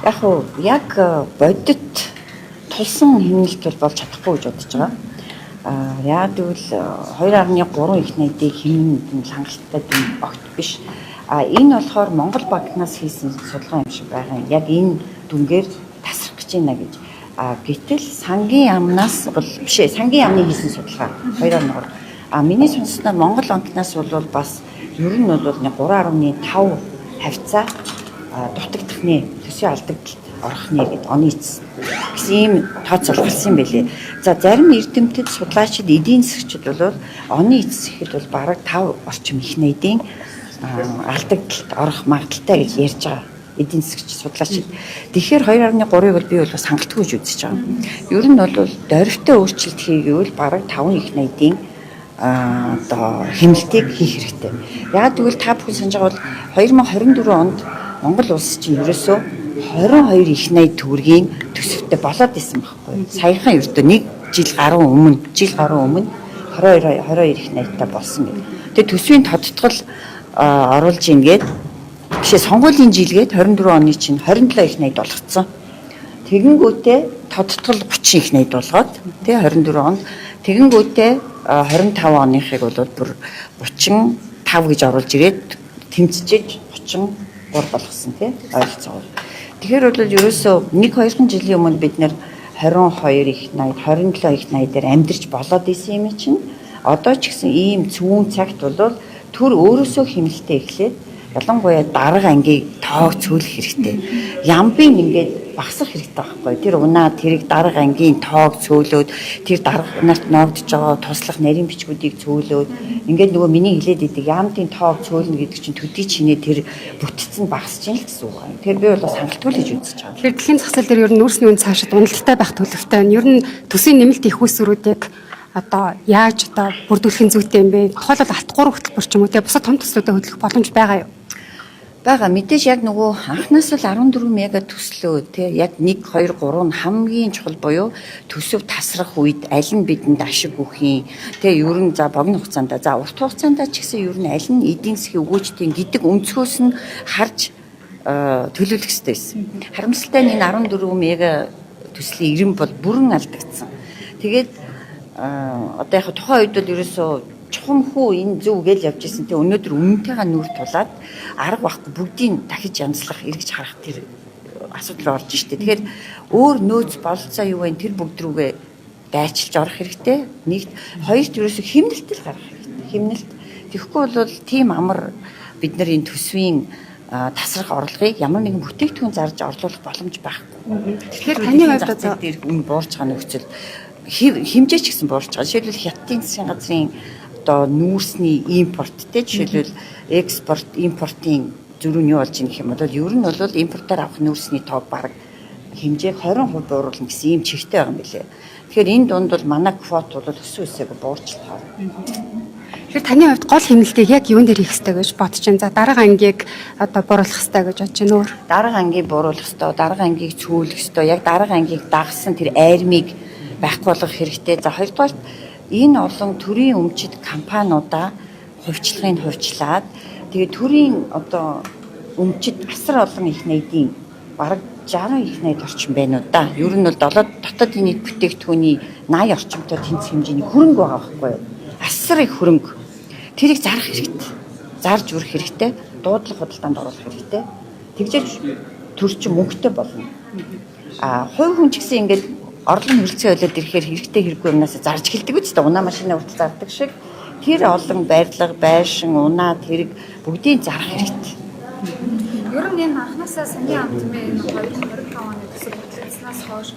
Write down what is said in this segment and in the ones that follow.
Яг уу яг бодит тулсан хэмнэлт бол болж чадахгүй гэж бодож байгаа. Яг гэвэл 2.3 их найдыг хэмнэн нь хангалттай дүн огт биш. Энэ болохоор Монгол банкнаас хийсэн судалгаа юм шиг байгаа юм. Яг энэ дүнгээр тасрах гэж байна гэж. Гэтэл сангийн яамнаас бол биш ээ, сангийн яамны хийсэн судалгаа 2.3. Миний сонссноор Монгол банкнаас бол бас ер нь бол 3.5 хавцаа дутагдах нэ, төсвийн алдагдалт орох нэ гэд оны эцэс гэсэн ийм тооцоол гарсан юм байлээ. За, зарим эрдэмтэд, судлаачид, эдийн засгчид бол оны эцэс ихэд бол бараг 5 орчим их найдын алдагдалт орох магадлалтай гэж ярьж байгаа эдийн засгч, судлаачид. Тэгэхээр 2.3-ыг бол би бол бас хангалтгүй гэж үзэж байгаа. Ер нь бол дөрвтэй өөрчлөлт хийгээвэл бараг 5 их найдын одоо хэмнэлтийг хийх хэрэгтэй. Яг тэгвэл та бүхэн санаж байгаа бол 2024 онд Монгол улс чинь ерөөсөө 22 их найд төгрөгийн төсөвтэй болоод исэн байхгүй. Саяхан ердөө нэг жил гаруй өмнө, жил гаруй өмнө 22 их найдтай болсон гэх. Тэгээ төсвийн тодтгол оруулж ийн гээд бишээ, сонгуулийн жилгээд 24 оны чинь 27 их найд болгоцсон. Тэгэнгүүтээ тодтгол 30 их найд болгоод тий 24 онд, тэгэнгүүтээ 25 оныхыг бол бүр 35 гэж оруулж ирээд тэмцэж 33 болгосон тий ойролцоогоор. Тэгэхээр бол ерөөсөө 1 2 жилийн өмнө бид нэр 22 их 80, 27 их 80 дээр амьдарч болоод исэн юм чинь одоо ч гэсэн ийм цөвүүн цагт бол төр өөрөөсөө хэмнэлтээ эхлээд, ялангуяа дарга ангийг тоог цөөлөх хэрэгтэй. Ямбын ингээд багасах хэрэгтэй байхгүй. Тэр унаа тэрийг дарга ангийн тоог цөөлөөд, тэр дарга нарт ноогдож байгаа туслах нарийн бичгүүдийг цөөлөөд, ингээд нөгөө миний хэлээд идэг яамдын тоог цөөлнө гэдэг чинь төдий чинээ тэр бүтцэн нь багасч ийн л гэсэн үг байна. Тэр би бол бас хангалтгүй л гэж үзэж байгаа. Тэгэхээр дэлхийн зах зээл дээр ер нь нүүрсний үн цаашид уналттай байх төлөвтэй байна. Ер нь төсвийн нэмэлт их усруудыг одоо яаж одоо бүрдүүлэх нь зүйтэй юм бэ? Тухайлбал алт 3 хөтөлбөр ч юм уу те бусад том төслүүдэд хөдлөх боломж байгаа юу? Байгаа, мэдээж яг нөгөө анхнаас л 14 мега төслөө тий яг 1 2 3 нь хамгийн чухал буюу төсөв тасрах үед аль нь бидэнд ашиг өгөх юм тий, ер нь за богино хугацаанд, за урт хугацаанд ч гэсэн ер нь аль нь эдийн засгийн өгөөжтэй гэдэг өнцгөөс нь харж төлөвлөх хэрэгтэй байсан. Харамсалтай нь энэ 14 мега төслийн ирэм бол бүрэн алдагдсан. Тэгээд одоо яг тухайн үед бол ерөөсөө чухам хүү энэ зөв гээл явж исэн. Тэгээ өнөөдөр үнэнтэйгээ нүүр тулаад арга байхгүй, бүгдийг дахиж янзлах, эргэж харах тэр асуудал руу орж штэ. Тэгэхээр өөр нөөц бололцоо юу вэ? Тэр бүгд рүүгээ дайчилж орох хэрэгтэй. Нэгт, хоёрт ерөөсөө хэмнэлт л гаргах хэрэгтэй. Хэмнэлт. Тэгэхгүй бол тийм амар бид нар энэ төсвийн тасрах орлогыг ямар нэгэн бүтээгдэхүүн зарж орлуулах боломж байхгүй. Тэгэхээр таны хувьд одоо дээр үн буурч байгаа нөхцөл, хэмжээ ч гэсэн буурч байгаа. Жишээлбэл, Хятадын засгийн газрын одоо нүүрсний импорт те, жишээлбэл экспорт импортын зөрүү нь юу болж ийн гэх юм бол ер нь бол импортоор авах нүүрсний тоо бараг хэмжээг 20% бууруулна гэсэн ийм чигтэй байгаа юм билээ. Тэгэхээр энэ дунд бол манай квот бол өссөн өсөөг буурчлахаар. Тэгэхээр таны хувьд гол хэмнэлтийг яг юун дээр хийх хэрэгтэй гэж бодож байна? За, дарга ангийг одоо бууруулах хэрэгтэй гэж бодож байна өөр. Дарга ангийг бууруулах хэрэгтэй, дарга ангийг цөөлөх хэрэгтэй, яг дарга ангийг дагсан тэр айрмыг байхгүй болгох хэрэгтэй. За, хоёрдугаар энэ олон төрийн өмчит компаниудаа хувьчлагыг хувьчлаад, тэгээ төрийн одоо өмчит асар олон их найдын бараг 60 их найд орчим байна уу да. Ер нь бол дотоодын нийт бүтээгдэхүүний 80 орчимтой тэнцэх хэмжээний хөрөнгө байгаа байхгүй юу? Асар их хөрөнгө. Тэрийг зарах хэрэгтэй. Зарж өрөх хэрэгтэй. Дуудлага худалдаанд оруулах хэрэгтэй. Тэгжээж төр чинь мөнгөтэй болно. А хувь хүн ч гэсэн ингээд орлогын хөрөлцөө болоод ирэхээр хэрэгтэй хэрэггүй юмнаас зарж эхэлдэг үст дээ. Унаа машина хүртэл зардаг шиг тэр олон барилга, байшин, унаа тэрэг бүгдийг зарах хэрэгтэй. Ер нь энэ анханасаа сангийн ам тийм ээ, энэ 2025 оны төсөв батлагдсанаас хойш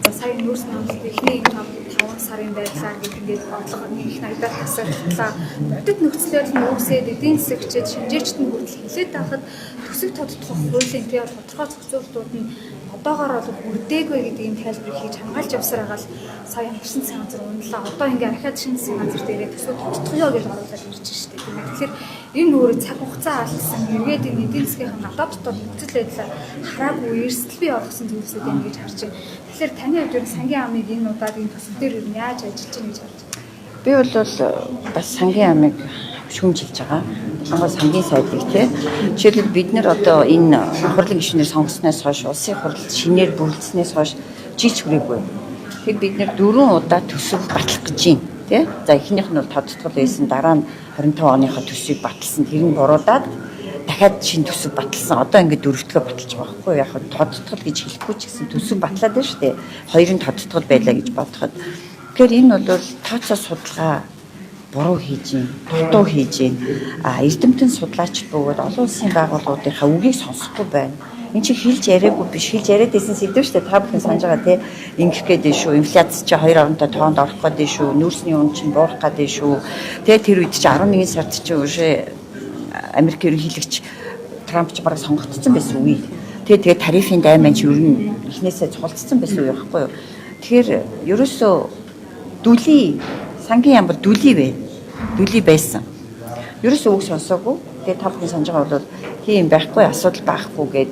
за сая нүүрсний амлалт эхний 5 сарын байдлаар гэдэг ингээд орлого их найдаар тасарчлаа. Бодит нөхцөлөөр нь үүсээд эдийн засагчид, шинжээчд нь хүртэл хэлээд байхад төсөв тодотгох хуулийн тийм тодорхой зохицуултууд нь одоогоор бол хүрдээгүй гэдэг ийм тайлбарыг хийж хамгаалж явсаар байгаа л сая амьдарсан засгийн газар унлаа. Одоо ингээ архиад шинэ засгийн газар дээрээ төсөв тодотгоё гэж оруулаад ирж штэ. Тэгэхээр энэ өөрөө цаг хугацаа алдсан, эргээд энэ эдийн засгийн гадаад дотоод нөхцөл байдлаа хараагүй эрсдэл бий болгосон зүйлсүүд юм гэж харж байна. Тэгэхээр таны хувьд ер нь сангийн амыг энэ удаад энэ төсөв дээр ер нь яаж ажиллаж байна гэж харж байна? Би бол бас сангийн амыг Шүүмжилж байгаа. Ялангуяа сангийн сайдыг тий. Жишээлбэл, бид нар одоо энэ хурлын гишүүнээр сонгосноос хойш, улсын хурал шинээр бүрэлдсэнээс хойш жил ч хүрээгүй. Тэгэхээр бид нар дөрвөн удаа төсөв батлах гэж байна. Тий. За, эхнийх нь бол тодтгол байсан. Дараа нь 25 оныхоо төсвийг баталсан. Тэр нь буруудаад дахиад шинэ төсөв баталсан. Одоо ингээд дөрөвдгөө баталж байгаа байхгүй юу? Яг нь тодтгол гэж хэлэхгүй ч гэсэн төсөв батлаад байна шүү дээ. Хоёр нь тодтгол байлаа гэж бодоход. Тэгэхээр энэ бол тооцоо судалгаа буруу хийж гин, дутуу хийж гин. А эрдэмтэн судлаач бөгөөд олон улсын байгууллагуудынхаа үгийг сонсохгүй байна. Энд чи хэлж яриаггүй биш, хэлж яриад байсан сэдэв шүү дээ. Та бүхэн санаж байгаа тий. Ингэх гээд дээ шүү. Инфляц чи 2.5 тоонд орох гээд дээ шүү. Нүүрсний үн чинь буурах гээд дээ шүү. Тэгээ тэр үед чи 11 сард чи уже Америк ерөнхийлөгч Трамп ч бараг сонгогдсон байсан үе. Тэгээ тарифын дайн маань чи ер нь эхнээсээ цугалтсан байсан үе байхгүй юу. Тэгэхээр ерөөсөө дүлий сангийн яам бол дүлий бай. Дүлий байсан. Ерөөсөө үг сонсоогүй. Тэгээ та бүхэн санаж байгаа бол тийм байхгүй, асуудал байхгүй гээд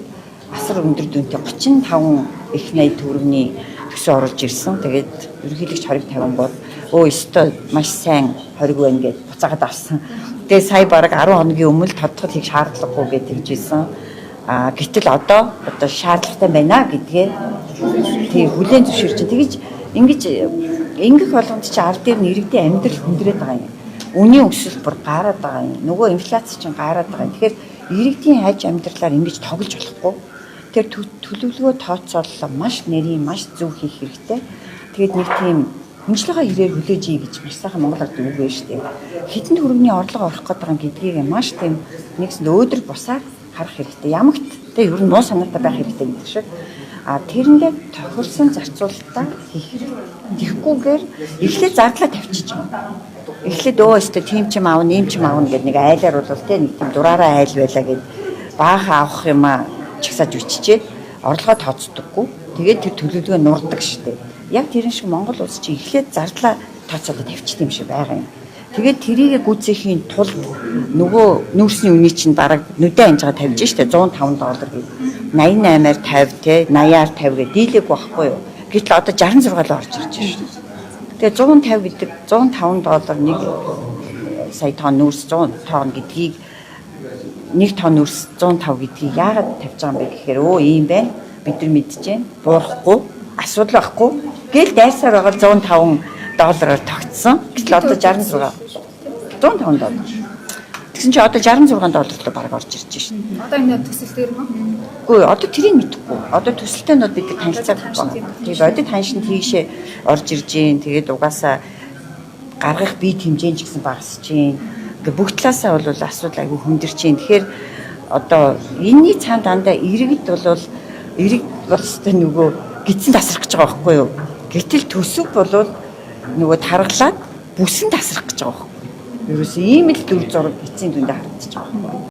асар өндөр дүнтэй 35 их 80 төгрөгийн төсөө оруулж ирсэн. Тэгээд ерөнхийлөгч хориг тавингууд өө өстой маш сайн хориг байна гэд буцаагаад авсан. Тэгээд сая бараг 10 хоногийн өмнө тодтгол хийх шаардлагагүй гэж тэгж ирсэн. А гэтэл одоо шаардлагатай байна гэдгээ тий хүлээн зөвшөөрч тэгж ингэж ингэх болгонд чи ард дээр нь иргэдийн амьдрал хүндрээд байгаа юм. Үнийн өсөлт бүр гараад байгаа юм. Нөгөө инфляц чинь гараад байгаа юм. Тэгэхээр иргэдийн аж амьдралаар ингэж тоглож болохгүй. Тэгэхээр төлөвлөгөө тооцооллоо маш нэрийн маш зөв хийх хэрэгтэй. Тэгээд нэг тийм хөнжлөгөө хэрээр хүлээж ий гэж маш сайхан монгол ард үг байна шүү дээ. Хэдэн төгрөгийн орлого орох гээд байгаа гэдгийг маш тийм нэгсэнд өөдрөг бусаар харах хэрэгтэй. Ямагт тэ ер нь муу санаатай байх хэрэгтэй гэдэг шиг. А тэрэндээ тохирсон зарцуулалтаа хийх хэрэгтэй. Тэгэхгүйгээр эхлээд зардлаа тавьчих юм. Эхлээд өө өстө тийм ч юм аавна, ийм ч юм аавна гэдэг нэг айлаар бол тэ нэг тийм дураараа айл байлаа гэд баахан авах юм а чагсааж үчичээд орлогоо тооцдоггүй. Тэгээд тэр төлөвлөгөө нурдаг штеп. Яг тэрэн шиг Монгол улс чи эхлээд зардлаа тооцоолоо тавьчих юм шиг байгаа юм. Тэгээд тэрийг гүйцэхийн тулд нөгөө нүүрсний үний чинь бараг нүдэн анжгаа тавьж штэ 105 доллар гээд 88-аар 50 те 80-аар 50 гээд дийлээгүй байхгүй юу. Гэтэл одоо 66 л орж ирж байна шүү дээ. Тэгээ 150 гэдэг 105 доллар нэг сая тонн нүүрс 100 тонн гэдгийг, нэг тонн нүүрс 105 гэдгийг яагаад тавьж байгаа юм бэ гэхээр өө ийм байна, бид нар мэдчихээн, буурахгүй, асуудал байхгүй гэл дайсаар байгаа 105 доллараар тогтсон. Гэтэл одоо 66 105 доллар. Тэгсэн чи одоо 66 доллар руу бараг орж ирж шин. Одоо энэ төсөл дээр мө? Үгүй, одоо тэрийг мэдэхгүй. Одоо төсөлтэй нь бол бид нар танилцаагүй байна. Тэгээд бодит ханшин тийшээ орж ирж гин. Тэгээд угаасаа гаргах бие хэмжээ ч гэсэн багасж гин. Ингээ бүх талаасаа бол асуудал айгүй хүндэрч гин. Тэгэхээр одоо энэний цаана дандаа иргэд бол иргэд бол өстой нөгөө гидсэн тасрах гэж байгаа байхгүй юу? Гэтэл төсөв бол нөгөө таргалаад бүсэн тасрах гэж байгаа байхгүй юу? Ерөөсөө ийм л дүр зураг эцсийн дүндээ харагдаж байгаа байхгүй юу?